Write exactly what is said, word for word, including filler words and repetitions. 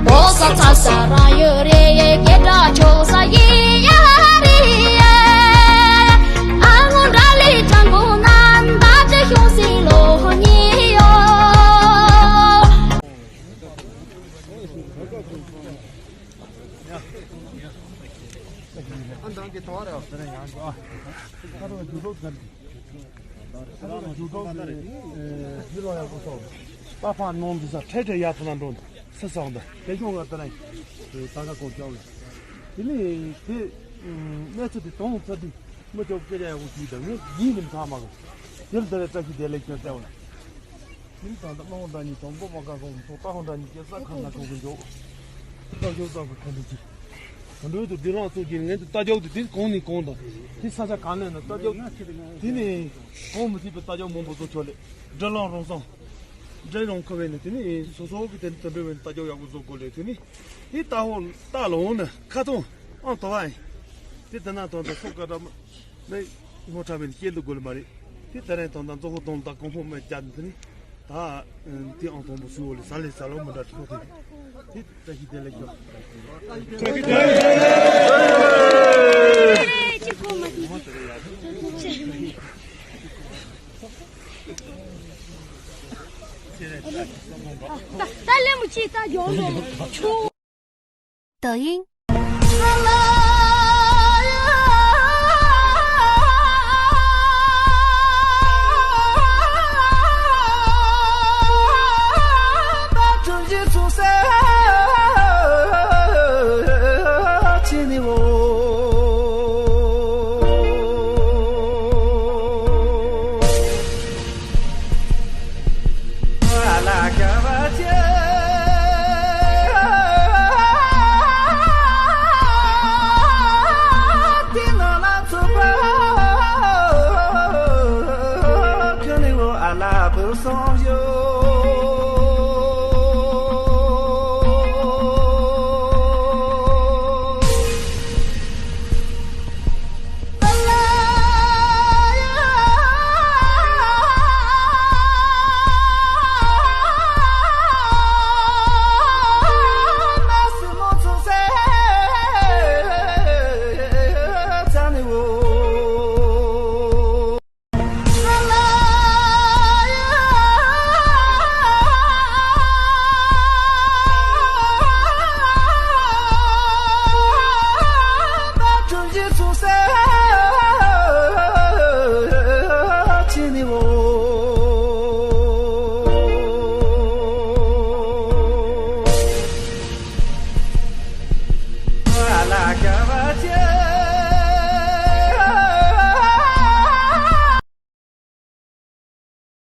ལོ་ས་ཚ་ས་རང་ཡོད་རེད། སྐད་གྲགས་ཆོག་ས་ཡིན་ཡ་རེད། ཨ་ངོ་འདྲ་ལི་ཀྲང་གོ་ན་འདབ་ཆགས་ཤོང་སྲིད་ལོ་གཉིས་ཡོད། ཨ་འདང་གི་ཐོག་རེད། ཨ་རོ་ཇུ་ལོ་གར་ཇུ་ལོ་གར་ཇུ་ལོ་ཡག་པོ་སོང་། ད་ཕར་ནང་དུ་ས་ཁྲལ་ཁྲལ་ཡག་པོ་ན་འགྲོ་སི་སང་ད་དེ་ཤོང་ང་ད་ར་ད་ག་གོ་ཅོག་ལ། དེ་ནས་དེ་གནས་ཚུལ་དེ་དོང་ཚ་དུས་མི་ཅོག་སྐད་ཆ་ཡག་པོ་ཞིག་དང་ངས་ཡིན་ནམ་ཚང་མ་གོ། དེར་ད་ར་བཀྲ་ཤིས་བདེ་ལེགས་ཁྱོད་བལྟས་བ་ལ། དེ་ནི་ད་ལྟ་དམངས་འདྲ་གཉིས་དང་པོ་མ་དགའ་གོང་མཐོ་ལྟ་ཧོ་འདྲ་གཉིས་ཀྱི་ས་ཁ་ན་གོ་གི་འཇོག་ལྟ་སྐྱོ་ཙམ་གྱི་ཁ་འདི་ཅི། ད་འགྲོས་དུ་བདེ་ལང་སོགས་ཀྱི་ངན་དུ་ལྟ་སྐྱོ་དུ་དེ་གོང་ནས་གོང་དང་དེ་ས་ཆ་གང་ནས་ན་ལྟ་སྐྱོ་དེ་ནས་གོང་མི་སྲིད་པའི་ལྟ་སྐྱོ་མང་པོ་བཟོ་ཆོག་ལེ། འགྲོ་ལང་རོང་སང་འདྲེ་རོང་ཁ་བས་ནས་དེ་ནས་སོ་སོ་གི་དེ་ནི་ད་འགྲོས་བས་ནས་ལྟ་སྐྱོ་ཡག་པོ་བཟོ་དགོས་ལེ། དེ་ནི་དེ་ལྟ་ཧོ་ལྟ་ལོང་ནས་ཁ་ཐོང་ཨང་དོ་བ་ཡིན། དེ་ད་ན་དོན་དུ་སོག་ཀ་འདྲ་མ། ནི་ངོ་ཁྲ་བའི་སྐྱེལ་འདུག་དགོས་ལ་མ་རེད། དེ་ད་རེས་དང་དང་གཙོ་བོ་དང་དང་གོང་འཕོ་མེད་རྒྱ་འདི་ནི་ད་དེ་ཨང་དང་པོ་སུའོ་ལི་ས་ལི་ས་ལོ་མི་འདྲ་ཐོག་དེ་དེ་བཀྲ་ཤིས་བདེ་ལེགས་ཀྱང་ད་ལེ་མུ་ཆི་ད་ཡོང་ནོ་ཆུ། 抖音。